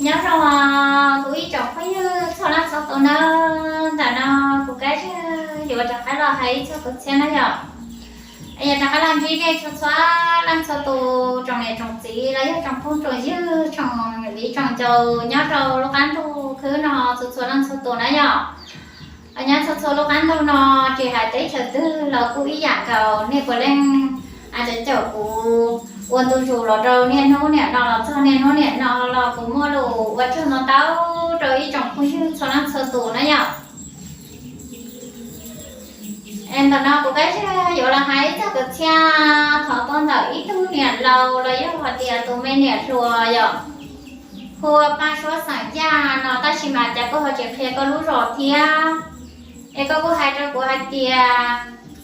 Nyob zoo kuv ib tsoom phooj ywg txhua leej txhua tus nawb, ntawm no kuv Kab Zaj yuav rov qab los hais ib txog kwv txhiaj na yom. Yog rov qab los ntsib nej txhua txhua leej txhua tus, tsoom niam tsoom txiv los yog tsoom phooj tsoom ywg, tsoom viv tsoom ncaus nyob rau lub qab ntuj khwb no txhua txhua leej txhua tus na yom. Nyob txhua txhua lub qab ntuj no, tsis hais teb chaws twg los kuj ib yam nkaus, nej puav leej cov caum kuv ua ntu zus los rau niaj hnub niam no los txog niaj hnub niam no los kuv muaj lus ua tsaug ntau ntau rau ib tsoom phooj ywg txhua leej txhua tus na yom. Ntawm no kuv Kab Zaj yuav los hais ib txog kwv txhiaj thov tuaj ntawm ib tug niam laus los yog hais tias tus me niam hluas yom, hu ua Paj Suab xeem Yaj no, tab sis mas cas koj ho tsis qhia koj lub zos thiab? Es koj kuj hais rau kuv hais tias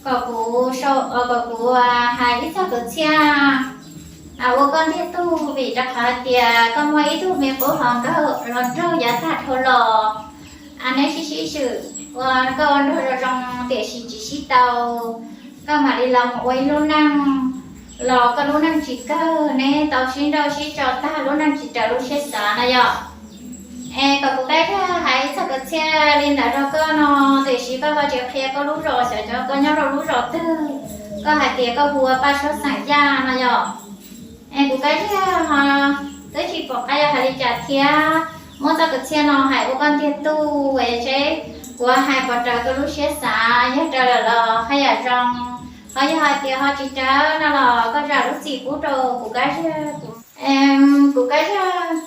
kom kuv, kom kuv hais ib txog kwv txhiaj ua koj ntiag tug, vim rau qhov hais tias koj muaj ib tug me qub hluas nraug yav tag dhau los, neb sib sib swm ua koj ua nraug zoo zoo tiam sis tsis sib tau, koj mam li los mus ua ib lub neej los koj lub neej tsis kawg, neb tau sib nrauj sib tso tag lub neej tsis raws lub siab xav no yom. Es kom kuv Kab Zaj hais ib txog kwv txhiaj li ntawd rau koj no, tiam sis koj ho tsis qhia koj lub zos, xyov koj nyob rau lub zos twg, koj hais tias koj hu ua Paj Suab xeem Yaj no yom. Es kuv Kab Zaj ho twb tsis pom qab yuav hais li cas thiab, muab txoj kwv txhiaj no hais ua koj ntiag tug es seb kuv hais puas raws koj lub siab xav, yog raws lawm los haj yam zoo, ho yog hais tias ho tsis raws no los koj zam lub txim pub rau kuv Kab Zaj. Kuv Kab Zaj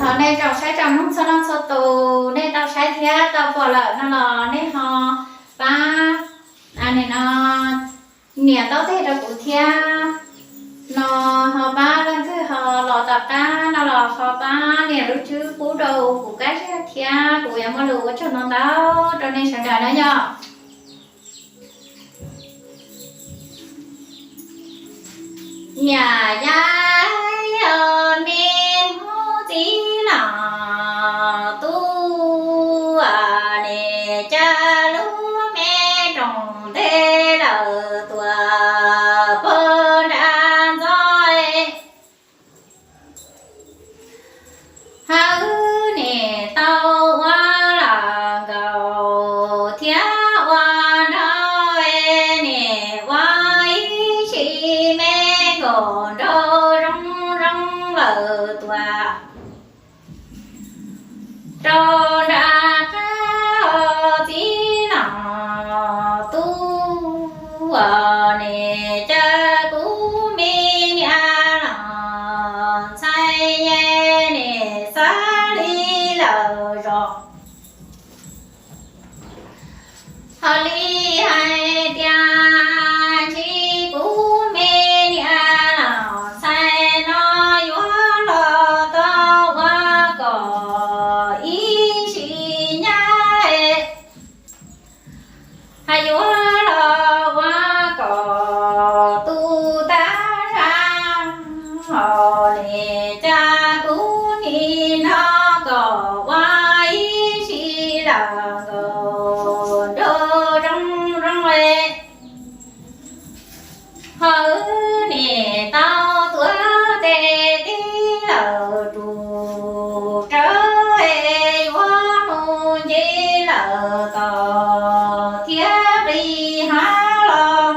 thov nej tsoom saib tsoom mloog txhua leej txhua tus, nej tau saib thiab tau pom lawm no los nej ho pab, nim no nias taub teg rau kuv thiab no, ho pab leej twg ho los tom qab no los ho pab nias lub tswb pub rau kuv Kab Zaj thiab, kuv yuav muaj lus ua tsaug ntau ntau rau nej sawv daws na yom. Niam yab os, me hmoob txiv los tub, nim caj lub me rooj ntej lawm tuaj pag nram ntxo. Hawv nim tau ua los nkaus thiab ua nrau, nim ua ib sim me nkaus nraug zoo zoo lawm tuaj rau nram qab os txiv los tub, nim caj kuv me niam los ntxhais, nim xav li lawm zos. Ho li hais tias ntshe kuv me niam los ntxhais no yuav los tau ua kom ib sim nyab, hais yuav los ua kom tu tag zaj, ho nim caj kuv nim no kom ua ib sim los nkaus nraug zoo zoo. Ho wb nim tau tuav tes tib lawm rus rawv, yuav mus nce lawm tos thiab plig hav los,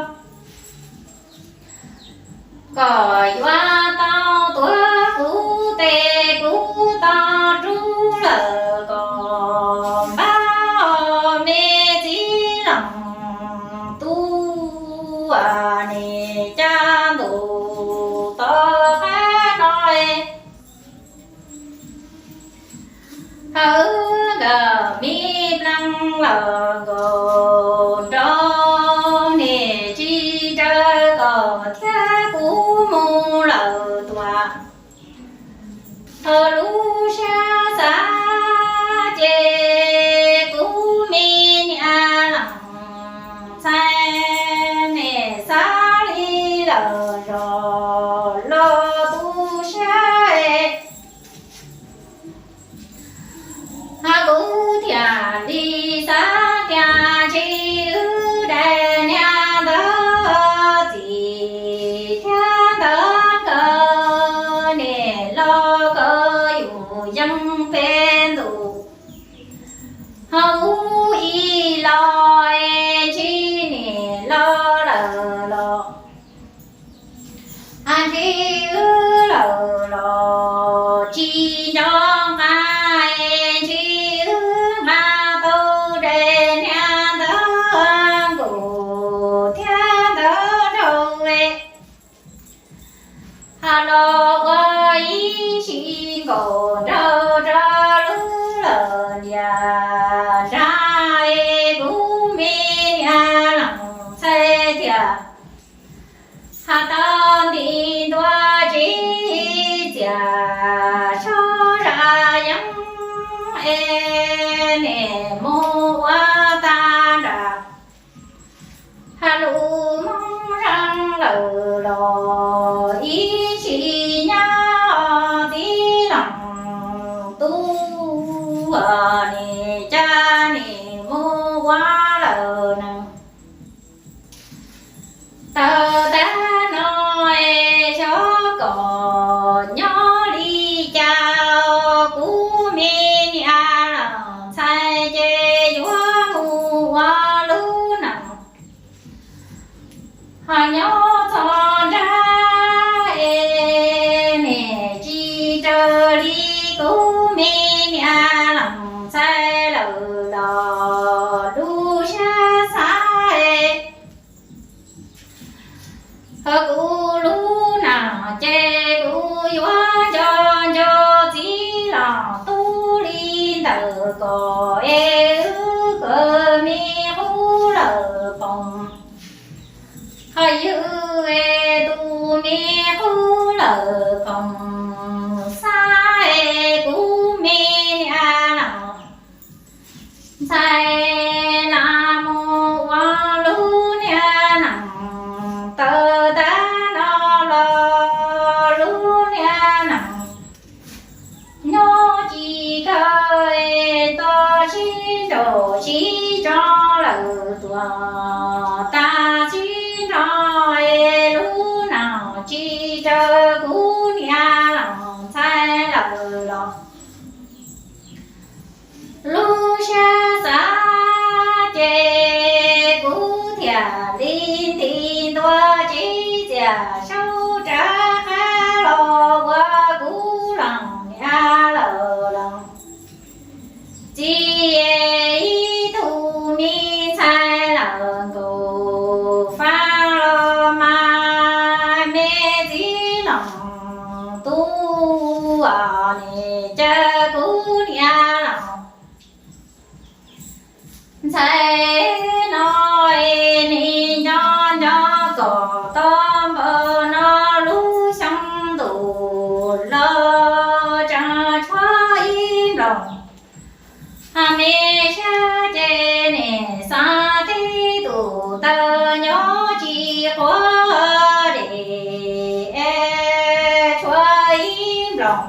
kom yuav tau tuav kuv tes kuv tau rub lawm kom npaj os me txiv los tub, nim caj ntuj tom qab no. Hawv nkawm me pleev los nkaus nraug, nim tsis raws kom thiab kuv mus lawm tuaj. Ho lub siab xav ces kuv me niam los ntxhais, nim xav li lawm zos los tu siab. Ho kuv thiaj li xav tias ntshe wb daim niag ntawd txim thiab ntawd nkawd, nim los kom yus tsis nco nqa, tsis wb nqa tau de niag ntawd nkaus thiab ntawd nraug, ho los ua ib sim nkaus nraug rau lub lawm lias zaj, kuv me niam Loos Ntxhais tias, ho tau nti ntua tsis txias sab zaj yeeb es nim mus ua tag nram ha lub Hmoob Zeej lawm los ib sim nyab txiv Loos Tub, nim cas nim mus ua lawm neeg. Tau tag no es xyov kom nyob li cas, kuv me niam Loos Ntxhais ces yuav mus ua lub neej ho nyob txog nrab es nim tsis raws li kuv me niam Loos Ntxhais lawm los lub siab xav es, ho kuv lub neej ces kuv yuav nco nco txiv Loos Tub li ntawm ko es wb kawg me qub lawm phoom, ho yog es tus me qub lawm phoom xav es kuv me niam Loos Ntxhais na mus ua lub niag neej tau tag no los lub niag neej nyob tsis kawg es tau sib nraum sib tso lawm tuaj tas sib nrog es lub neej tsis raws kuv niam Loos Ntxhais lawm los lub siab xav ces kuv thiaj li nti ntua tsis txias saub rov qab los ua kuv Loos niam lawm los txiv ib tug me ntxhais lawm nkaus fab los mas me txiv Loos Tub, nim caw kuv niam Loos Ntxhais no es nim nco nco kom tau npaum no lub xyoo ntuj los tseem tshuav ib nploos, ho me siab ces nim xav tib tus taw nyob tsis quav dej es tshuav ib nploos,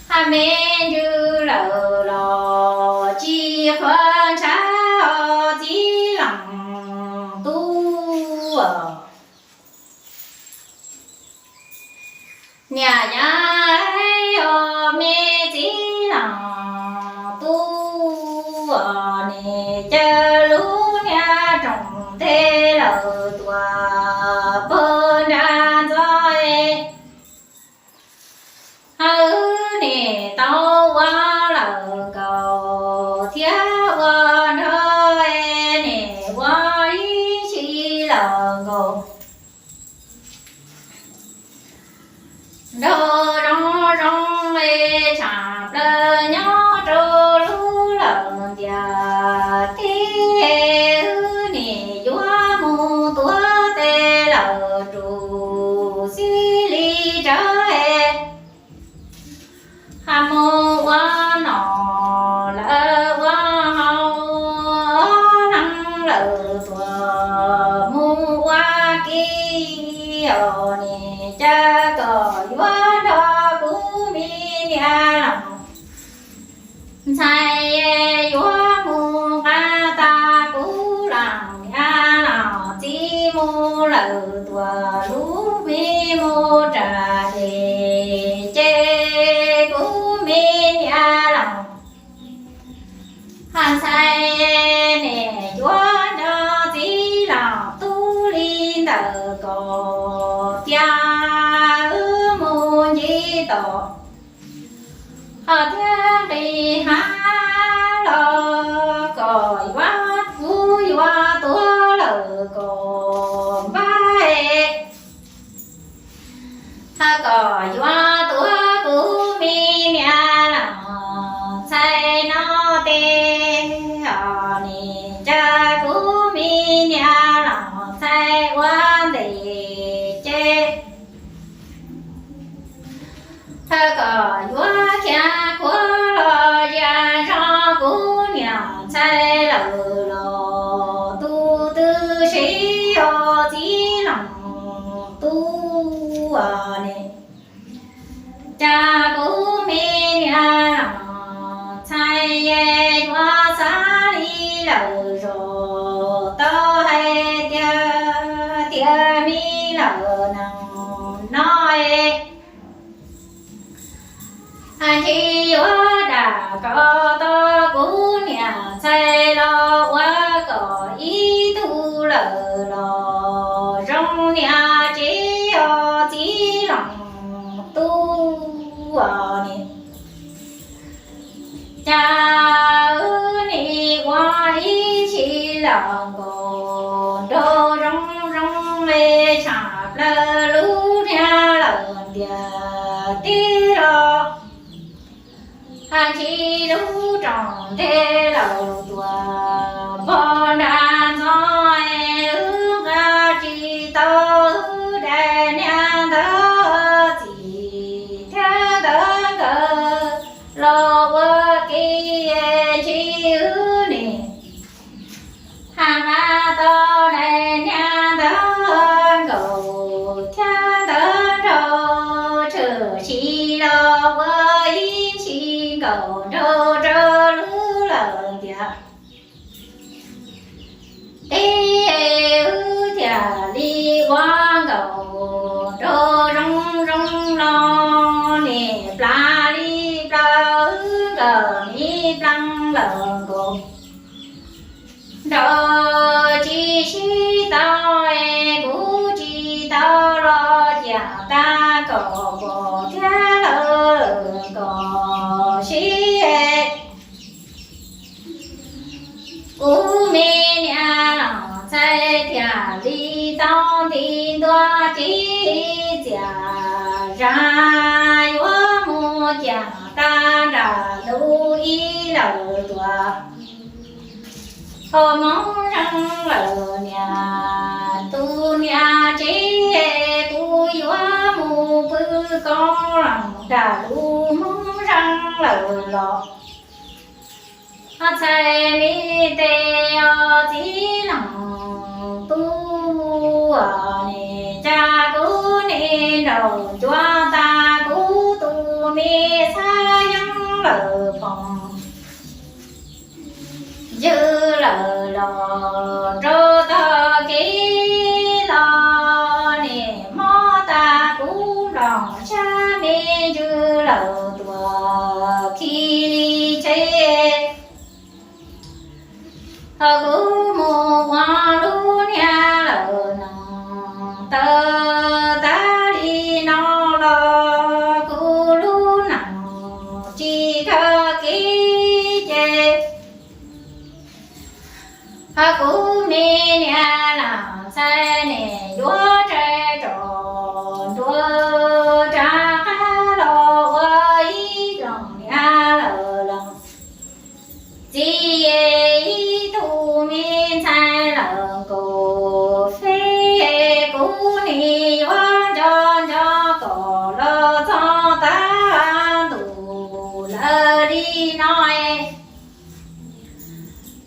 ho me ntsws lawm los tsis qhuav ntshav os txiv Loos Tub. Niam yam os me txiv Loos Tub, nim caw lub niag rooj ntej lawm tuaj pag nra ntxov es, ho wb nim tau ua lawm nkaus thiab ua nrog es nim ua ib sim lawm nkaus nraug zoo zoo es tshaj plaws nyob rau lub lawm ntiaj teb, wb nim yuav mus tuav tes lawm rau xib li tsawv es, ho mus ua nom lawm ua haus, neeg lawm tuaj mus ua ke, os nim caw kom yuav nrog kuv me niam Loos Ntxhais yuav mus nqa tag kuv Loos niam Loos Txiv mus lawm tuaj lub me mus ras dej ces kuv me niam Loos Ntxhais nim yuav nrog txiv Loos Tub li ntawm ko tiag, wb mus ncig tom Ho thiab nqis hav los kom yuav, kuv yuav tuav lawm kom npaj, ho kom yuav tuav kuv me niam los ntxhais no tes, ho nim cas kuv me niam los ntxhais ua ntej ces, ho kom yuav khiav kuav los ya zog kuv niam ntxhais lawm los tus twg siv yog txiv laus tub ne. Cas kuv me niam los ntxhais yuav xav li lawm zog tau hais tias, tias me lawm nees no es, ntshe yuav dam kom tau kuv niam ntxhais los ua kom ib tug lawm los zoo niam tsev yog txiv laus tub ne. Cas wb nim ua ib txhis los nkaus nraug zoo zoo li tshaj plaws lub niag lawm ntiaj teb los, ho ntshe lub rooj ntej laus tuaj pog nram ntxov, wb nqa tsis tau wb daim niag ntawv txiv thiab ntawv nkawm los ua ke, ntshe wb nim ho nqa tau daim niag ntawv nkaus thiab ntawv nraug tshwm sim los ua ib sim nkaus nraug rau lub lawm ntiaj teb, wb thiaj li ua nkaus nraug zoo zoo los nim plas li plaws wb nkawm ib plaag lawm nkaus nraug tsis sib tau, kuv tsis tau los cia tag kom pom thiab lawm kom sib. Kuv me niam los ntxhais thiaj li tau nti ntua txiv txiaj zaj yuav mus cia tag nram lub ib lawm tuaj. Ho Hmoob Zeej lawm niam, tus niam tsev, kuv yuav mus pw koob los nram lub Hmoob Zeej lawm los, ho ntxhais me tes os txiv laus tub, nim cas kuv nim nraug ncuav tas kuv tus me xab yeeb lawm phoom ywg lawm los rau tog kev los nim mob tas kuv nplooj xyab me ntsws lawm tuaj khi li tsheb. Ho kuv mus ua lub niag lawm nees taw tag li no los kuv lub nees tsis kawg kev ces, ho kuv me niam los ntxhais nim yuav tsa rau nruab rov qab los ua ib loog niam lawm los txiv, ib tug me ntxhais lawm nkaus feb, kuv nim yuav nco nco kom los txog tav ntuj lawm li no es,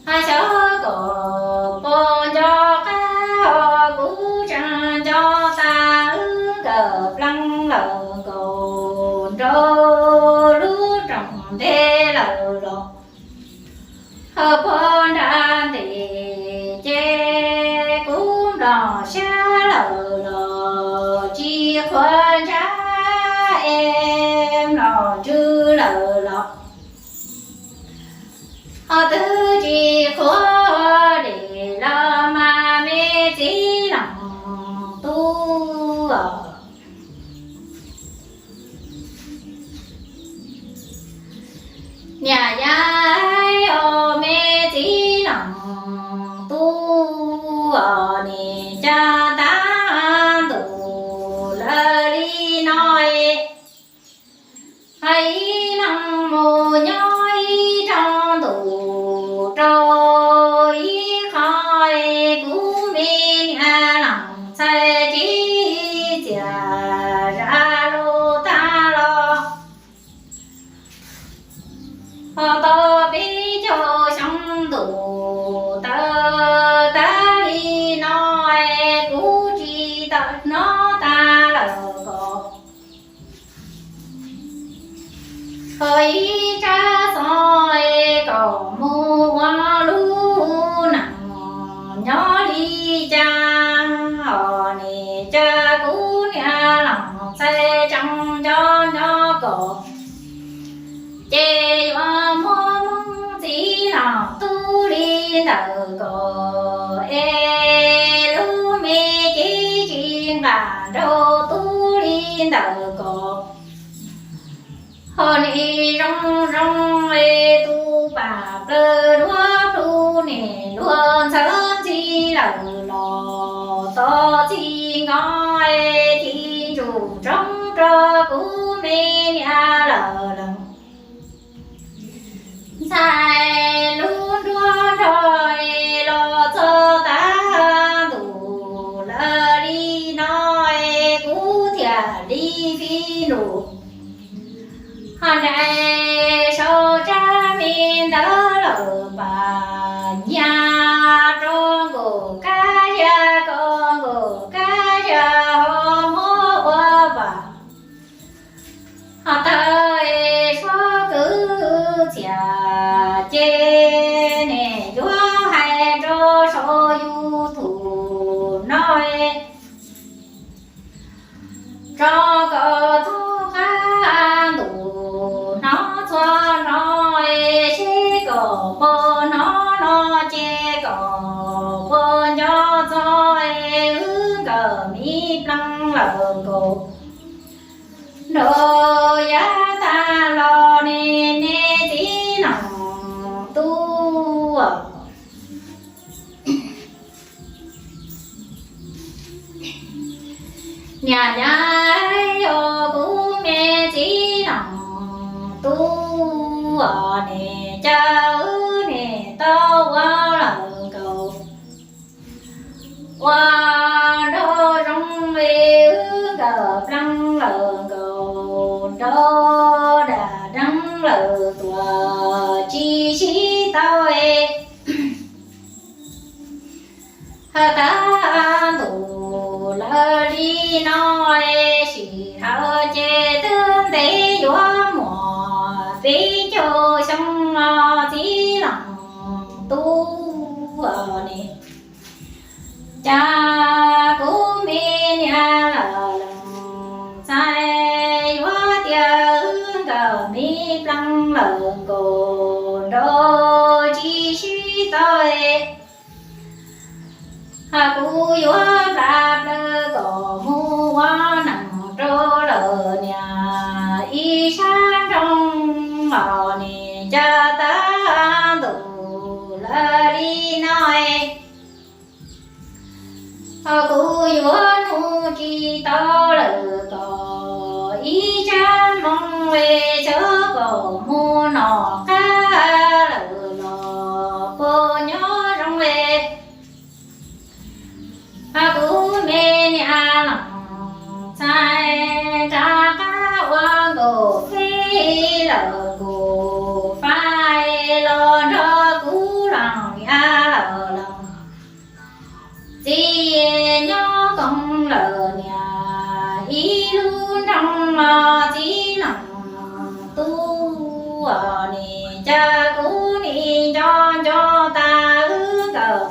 ho xyov kom puas nco qab, ho kuv tseem nco tas wb nkawm plaag lawm nkaus nraug lub rooj ntej lawm los, ho puag nram ntes ces kuv nplooj xyab lawm los tsis qhuav ntsab es mlom ntsws lawm los, ho twb tsis qhuav dej los mas me txiv laus tub. Niam yau os, me txiv leej tub, nim cas tag ntuj lawm li no es, ib leeg mus nyob ib rau ntuj rau ib qho es, kuv me niam leej ntxhais txiv txias zam lus tag los ho tau peb caug xyoo ntuj tawm tag li no es, kuv tsis tau hnov tag lawm ko. Ho ib tsab xov es kom mus ua lub neej nyob li cas, ho nim cas kuv niam leej ntxhais tseem nco nco ko, ces yuav muab Hmoob txiv leej tub li ntawm ko, es lub me cev tsis nqa nraug tub li ntawm ko. Ho nim zoo zoo es tus pam plaws duab plhu nim luag ntxhawb ntxhi lawm los tos txij nkawm es, ci ntsuj ntsoov rau kuv me niam lawm leej ntxhais lub nruab nrog es, los txog tag ntuj lawm li no es, kuv thiaj li fij lus ho nraim sau tsab me ntawv lawm pas nyag rau nkaus kab ya ko, nkaus kab ya ho muab ua pas ho tawg es suab kwv txhiaj ces, nim yuav hais rau saum YouTube no es, rau kom txog qab ntuj hnov txhua hnov es, seb kom puas hnov no ces kom puas nco txog es, wb nkawm me pleev lawm nkaus nraug yav tag los ne, me txiv leej tub. Niam yau os, kuv me txiv leej tub, nim cas wb nim tau ua lawm nkaus, ua nraug zoo es, wb nkawm pleev lawm nkaus, nraug dag deev lawm tuaj tsis sib tau es. Ho tag ntuj lawm li no es, sij hawm ces twb ntev yuav muaj peb caug xyoo los, txiv leej tub ne, cas kuv me niam lawm leej ntxhais yuav tias wb nkawm me pleev lawm nkaus, nraug tsis sib tau es. Ho kuv yuav plam plaws kom mus ua neej rau lawm niam ib sab nroog los, nim cas tag ntuj lawm li no es. Ho kuv yuav hnub tsis tau lawm kom ib tsab hmoo es, xyov kom mus nom qab lawm los puas nyob zoo es. Ho kuv me niam leej ntxhais rov qab ua nkaus peb lawm, kuv fab los nrog kuv leej niam lawm leej txiv nyob koom lawm niam ib lub nroog los, txiv leej tub, nim cas kuv nim nco nco tas wb nkawm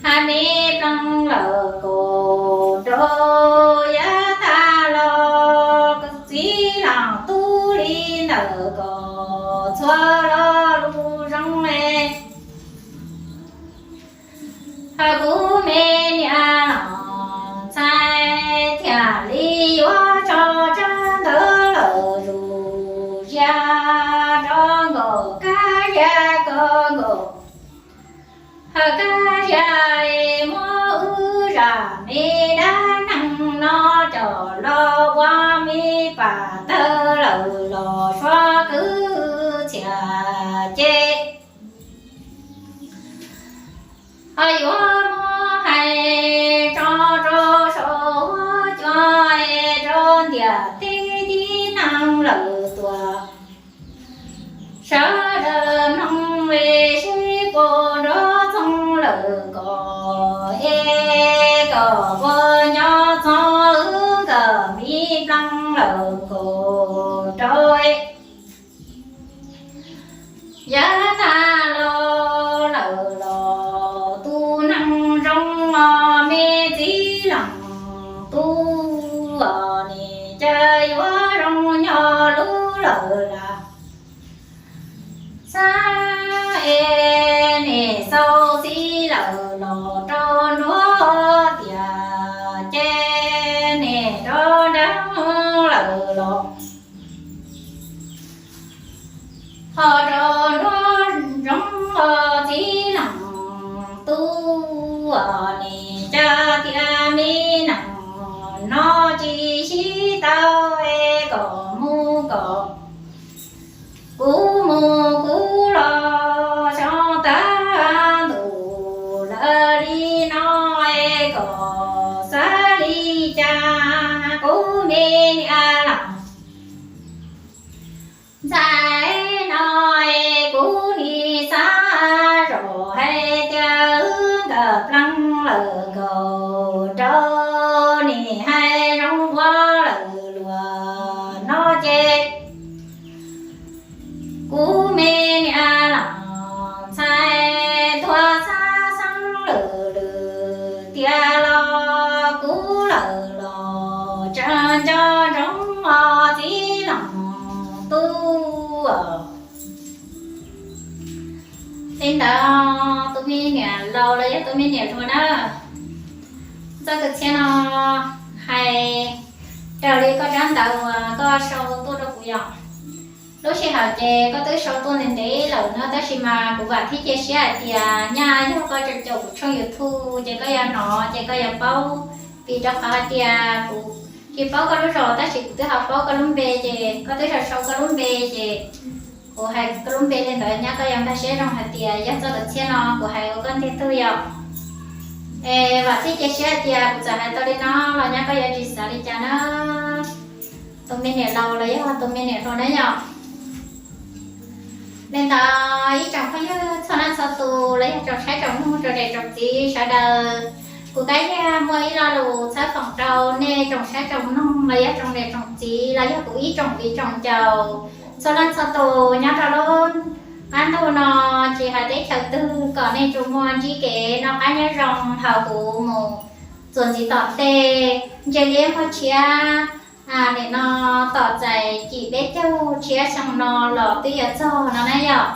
hais me pleev lawm nkaus, nraug yav tag los, txiv leej tub li ntawm ko, txhua lo lus zoo es. Ho kuv me niam leej ntxhais thiaj li yuav tso tsab ntawv lawm zus zia rau Sawv daws mloog es seb puas nrov txoog lawm kom, es kom puas nco txog wb nkawm me plaab lawm nkaus rau. Yav tag los lawm los tus neeg zoo os me txiv leej tub os, nim cas yuav zoo nyob lub lawm lawm. Xav es nim xaus txiv lawm los rau nruab tias ces nim rov nreeg lawm los ho rau nruab zoo os txiv leej tub os, nim cas tias me neeg no tsis sib tau es kom mus kom kuv mus kuv los xyov tag ntuj lawm li no es kom xav li cas kuv me niam laus. Ntxhais no es kuv nim xav zoj hais tias wb nkawm plaab lawm nkaus rau, nim hais zoo ua lawm luag no ces kuv me niam laus ntxhais tuag xav xeeb lwm lwm tiag los kuv lawm los tseem nco ntsoov os txiv leej tub. Li ntawd tus me niam laus los yog tus me niam hluas na, txoj kwv txhiaj no hais raws li koj tsab ntawv uas koj sau tuaj rau kuv yom. Lub sij hawm ces koj twb sau tuaj ntev ntev lawm no, tab sis mas kuv vam thiab cia siab hais tias nyaj yog koj caum kuv tshooj YouTube ces koj yuav hnov ces koj yuav paub, vim rau qhov hais tias kuv tsis paub koj lub zos tab sis kuv twb ho paub koj lub npe ces koj twb sau sau koj lub npe ces kuv hais koj lub npe li ntawd nyaj koj yuav nkag siab zoo hais tias yog txoj kwv txhiaj no kuv hais ua koj ntiag tug yom. Es vam thiab cia siab hais tias kuv txawm hais tau li no los nyaj koj yuav tsis xav li cas na, tus me niam laus los yog tus me niam hluas na yom. Li ntawd ib tsoom phooj ywg txhua leej txhua tus los yog tsoom saib tsoom mloog tsoom niam tsoom txiv sawv daws, kuv Kab Yaj muaj ib lo lus txhawb foom rau nej tsoom saib tsoom mloog los yog tsoom niam tsoom txiv los yog kuv ib tsoom viv tsoom ncaus txhua leej txhua tus nyob rau lub qab ntuj no, tsis hais teb chaws twg kom nej tsuas muaj ntsib kev noj qab nyob zoo thaum kuv mus txuas ntxiv tom ntej, ntsia liab muaj tshiab, nim no tom txais cim peb caug tshiab xyoo no los twb yuav txog no na yom.